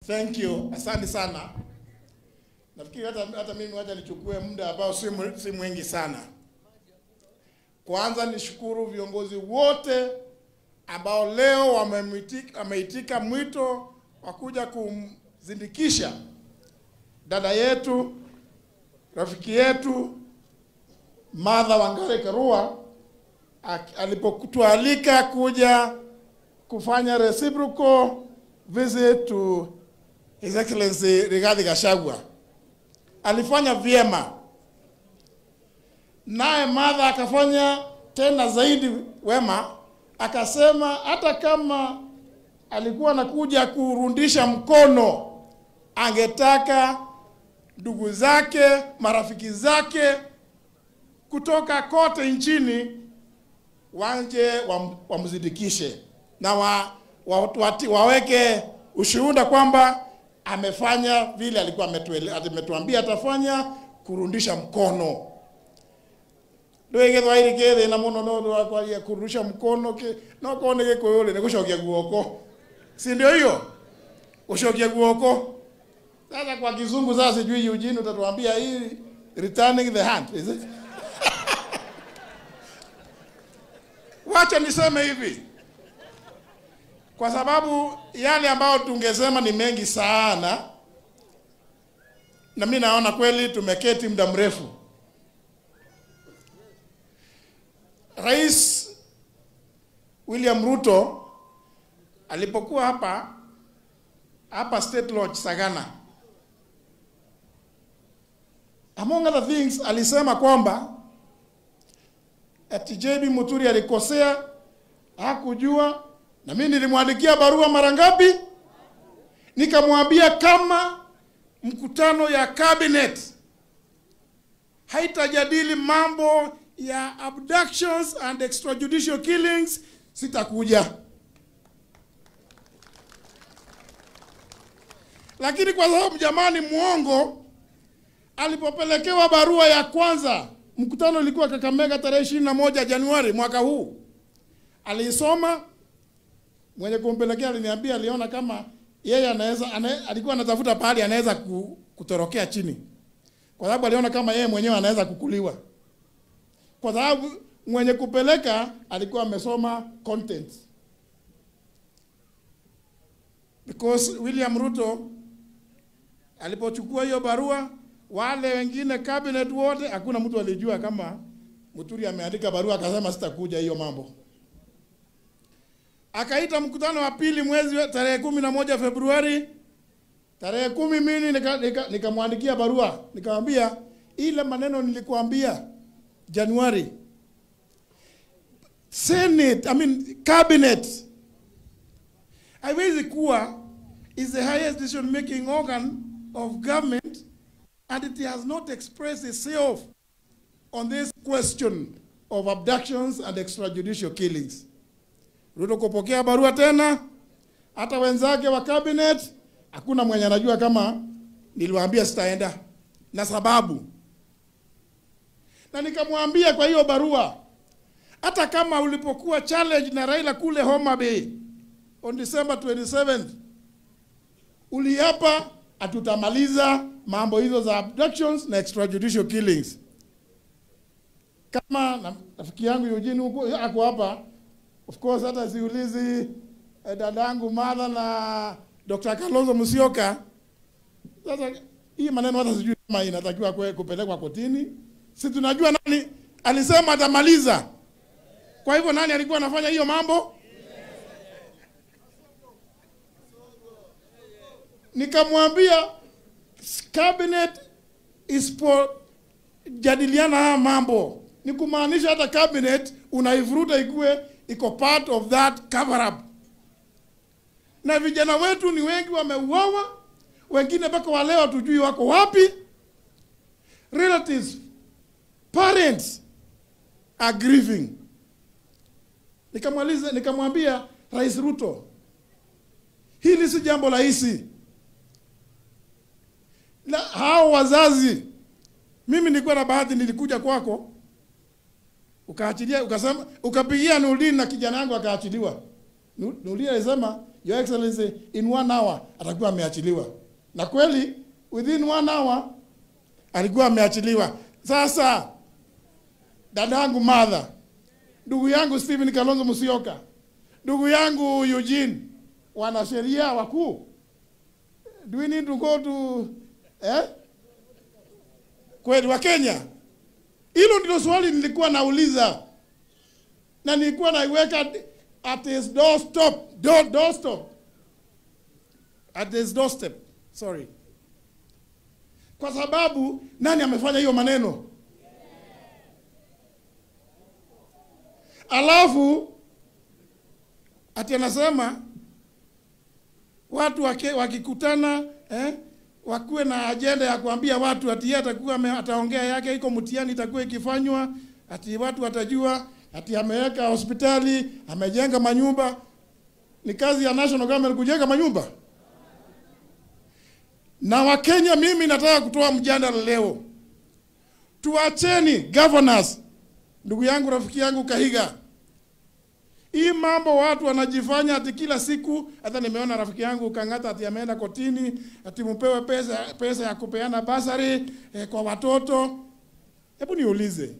Thank you. Asante sana. Nafikiri hata mimi wacha nichukue muda ambao si mwingi sana. Kwanza nishukuru viongozi wote ambao leo wameitika mwito wa kuja kumzindikisha dada yetu, rafiki yetu Martha Wangari Karua alipotualika kuja kufanya reciprocal visit to His Excellency Rigathi Gachagua. Alifanya vyema. Naye Martha akafanya tena zaidi wema, akasema hata kama alikuwa anakuja kurundisha mkono, angetaka ndugu zake, marafiki zake kutoka kote nchini wanje wamzindikishe na waweke ushuhuda kwamba amefanya vile alikuwa ametuambia atafanya, kurundisha mkono. Ndio Githwairi kĩthĩna na muno no kwa kurudisha mkono ke no kone Gĩkũyũ rĩ nĩ gũcokia guoko, si ndio hiyo? Gũcokia guoko. Sasa kwa kizungu sasa sijui Eugene utatuambia hii returning the hand, is it? Wacha niseme hivi, kwa sababu yale ambayo tungesema ni mengi sana, na mimi naona kweli tumeketi muda mrefu. Rais William Ruto alipokuwa hapa State Lodge Sagana, among other things alisema kwamba ati JB Muturi alikosea, hakujua, na mimi nilimwandikia barua mara ngapi? Nikamwambia kama mkutano ya cabinet haitajadili mambo ya abductions and extrajudicial killings, sitakuja. Lakini kwa sababu jamani muongo, alipopelekewa barua ya kwanza, mkutano ulikuwa Kakamega tarehe 21 Januari mwaka huu, aliisoma. Mwenye kumpelekea aliniambia aliona kama yeye anaweza, alikuwa anatafuta pahali anaweza kutorokea chini, kwa sababu aliona kama yeye mwenyewe anaweza kukuliwa, kwa sababu mwenye kupeleka alikuwa amesoma content. Because William Ruto alipochukua hiyo barua, wale wengine cabinet wote hakuna mtu alijua kama Muturi ameandika barua akasema sitakuja hiyo mambo. Akaita mkutano wa pili mwezi tarehe 11 Februari. Tarehe 10 mimi nikamwandikia barua, nikamwambia ile maneno nilikuambia Januari, Senate, I mean cabinet haiwezi kuwa is the highest decision making organ of government and it has not expressed itself on this question of abductions and extrajudicial killings. Ruto kupokea barua tena, hata wenzake wa cabinet hakuna mwenye anajua kama niliwaambia sitaenda na sababu. Na nikamwambia kwa hiyo barua, hata kama ulipokuwa challenge na Raila kule Homa Bay on December 27th, uliapa atutamaliza mambo hizo za abductions na extrajudicial killings. Kama rafiki yangu Eugene huko ako hapa, of course hata siulizi dadangu Martha na Dr. Kalonzo Musyoka. Sasa hii maneno hata sijui kama inatakiwa kupelekwa kotini. Si tunajua nani alisema atamaliza. Kwa hivyo nani alikuwa anafanya hiyo mambo? Nikamwambia cabinet isipojadiliana haya mambo, ni kumaanisha hata cabinet unaivuruta ikue iko part of that cover up. Na vijana wetu ni wengi wameuawa, wengine mpaka wa leo hatujui wako wapi. Relatives, parents are grieving. Nikamwambia Rais Ruto, hili si jambo rahisi. Na hao wazazi, mimi nilikuwa na bahati, nilikuja kwako ukaachilia, ukasema, ukapigia Nurdin na kijana wangu akaachiliwa. Nurdin alisema Your Excellency, in 1 hour atakuwa ameachiliwa. Na kweli within 1 hour alikuwa ameachiliwa. Sasa dadangu Martha, ndugu yangu Stephen Kalonzo Musyoka, ndugu yangu Eugene, wanasheria wakuu, do we need to go to kweli wa Kenya? Hilo ndilo swali nilikuwa nauliza, na nilikuwa naiweka at his doorstep, doorstep, at his doorstep, sorry. Kwa sababu nani amefanya hiyo maneno? Alafu ati anasema watu wakikutana wakuwe na agenda ya kuambia watu ati yeye atakuwa ataongea yake, iko mtihani itakuwa ikifanywa, ati watu watajua ati ameweka hospitali, amejenga manyumba. Ni kazi ya national government kujenga manyumba? Na Wakenya, mimi nataka kutoa mjadala leo. Tuacheni governors, ndugu yangu, rafiki yangu Kahiga. Hii mambo watu wanajifanya ati kila siku, hata nimeona rafiki yangu Kangata ati ameenda kotini, ati mpewe pesa ya kupeana basari kwa watoto. Hebu niulize.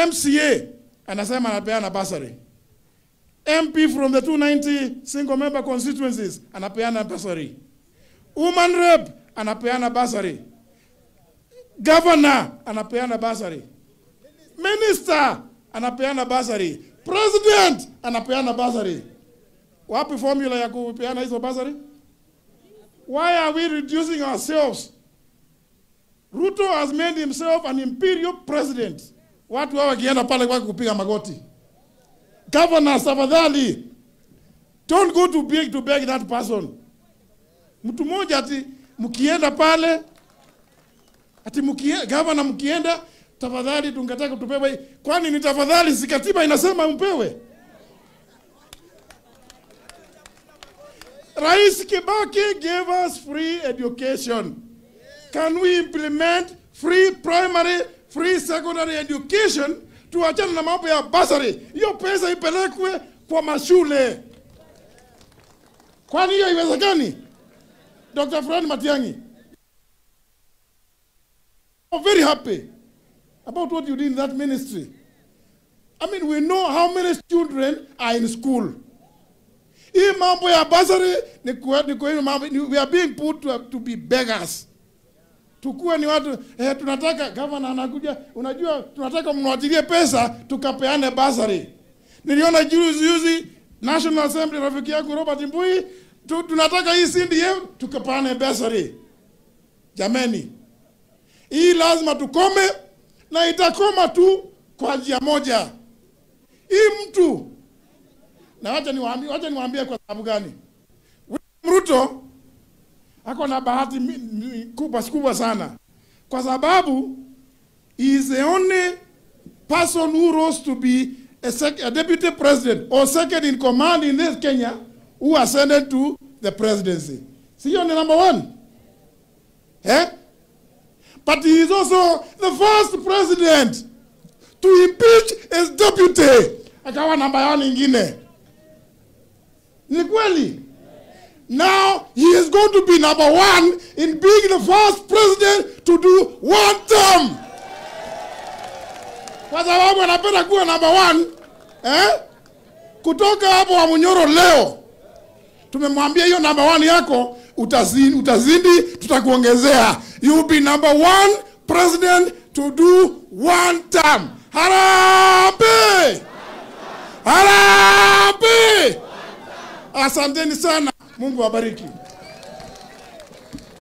MCA anasema anapeana basari. MP from the 290 single member constituencies anapeana basari. Woman rep anapeana basari. Governor anapeana basari. Minister anapeana basari. President anapeana basari. Wapi formula ya kupeana hizo basari? Why are we reducing ourselves? Ruto has made himself an imperial president. Watu hao wakienda pale kwa kupiga magoti. Governor, tafadhali, don't go to beg that person. Mtu mmoja ati mkienda pale, ati governor mkienda, tafadhali tungetaka tupewe. Kwani ni tafadhali, si katiba inasema mpewe? Rais Kibaki gave us free education. Can we implement free primary, free secondary education? Tuachane na mambo ya basari. Hiyo pesa ipelekwe kwa mashule. Kwani hiyo haiwezekani? Dr. Fred Matiang'i, I'm very happy about what you did in that ministry. I mean, we know how many children are in school. Hii mambo ya basari ni we are being put to be beggars. Tukue ni watu tunataka governor anakuja, unajua tunataka mnuachilie pesa tukapeane basari. Niliona juzi National Assembly rafiki yangu Robert Mbui, tunataka hii CDF tukapeane basari. Jameni, hii lazima tukome, na itakoma tu kwa njia moja. Hii mtu, na wacha niwaambie kwa sababu gani. Ruto ako na bahati kubwa sana, kwa sababu he is the only person who rose to be a deputy president or second in command in this Kenya who ascended to the presidency. Siyo ni number one? But he is also the first president to impeach his deputy. Akawa namba yao nyingine. Ni kweli? Now he is going to be number one in being the first president to do one term. Kwa sababu anapenda kuwa number one. Kutoka hapo wa Munyoro leo, tumemwambia hiyo number one yako utazidi, tutakuongezea. You will be number one president to do one term. Harambee! Harambee! Asanteni sana. Mungu awabariki.